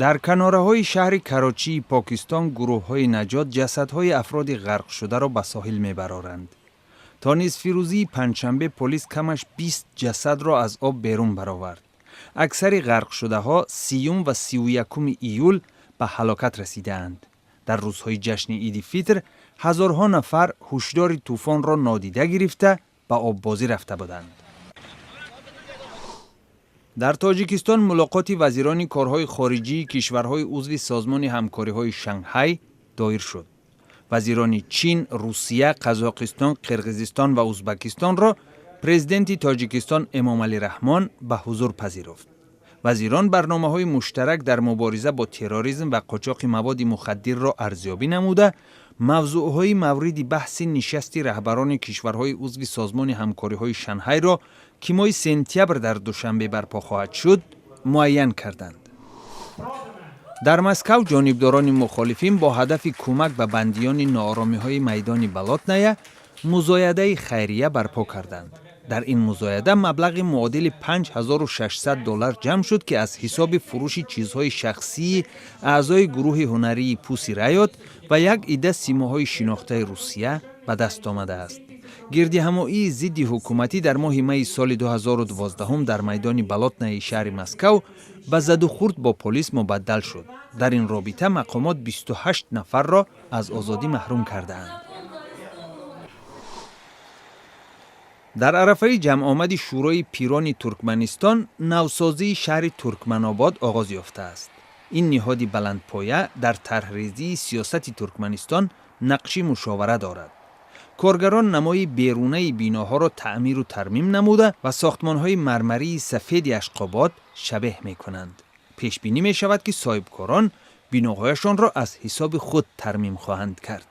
Дар канораҳои шаҳри Карочии Покистон гурӯҳҳои наҷот ҷасадҳои афроди ғарқшударо ба соҳил мебароранд. То нисфирӯзии панҷшанбе полис камаш 20 ҷасадро аз об берун баровард. Аксари ғарқшудаҳо 30-юм ва 31-уми июл ба ҳалокат расидаанд. Дар рӯзҳои ҷашни Иди Фитр ҳазорҳо нафар ҳушдори тӯфонро нодида гирифта, ба оббозӣ рафта буданд. Дар Тоҷикистон мулоқоти вазирони корҳои хориҷии кишварҳои узви Созмони ҳамкориҳои Шанхай доир шуд. Вазирони Чин, Русия, Қазоқистон, Қирғизистон ва Узбакистонро Президенти Тоҷикистон Эмомалӣ Раҳмон ба ҳузур пазируфт. Вазирон барномаҳои муштарак дар мубориза бо терроризм ва қочоқи маводи мухаддирро арзёбӣ намуда, мавзӯъҳои мавриди баҳси нишасти раҳбарони кишварҳои узви Созмони ҳамкориҳои Шанхайро, ки моҳи сентябр дар Душанбе барпо хоҳад шуд, муайян карданд. Дар Москав ҷонибдорони мухолифин бо ҳадафи кӯмак ба бандиёни нооромиҳои майдони Болотная музоядаи хайрия барпо карданд. Дар ин музояда маблағи муодили 5600 доллар ҷамъ шуд, ки аз ҳисоби фурӯши чизҳои шахсии аъзои гурӯҳи ҳунарии Пусси Райот ва як идда симоҳои шинохтаи Русия ба даст омадааст. Гирдиҳамоии зидди ҳукуматӣ дар моҳи майи соли 2012 дар майдони Болотнаи шаҳри Москав ба задухӯрд бо полис мубаддал шуд. Дар ин робита мақомот 28 нафарро аз озодӣ маҳрум кардаанд. Дар арафаи ҷамъомади Шӯрои пирони Туркманистон навсозии шаҳри Туркманобод оғоз ёфтааст. Ин ниҳоди баландпоя дар тарҳрезии сиёсати Туркманистон нақши мушовара дорад. Коргарон намои берунаи биноҳоро таъмиру тармим намуда ва сохтмонҳои мармарии сафеди Ашқобод шабеҳ мекунанд. Пешбинӣ мешавад, ки соҳибкорон биноҳояшонро аз ҳисоби худ тармим хоҳанд кард.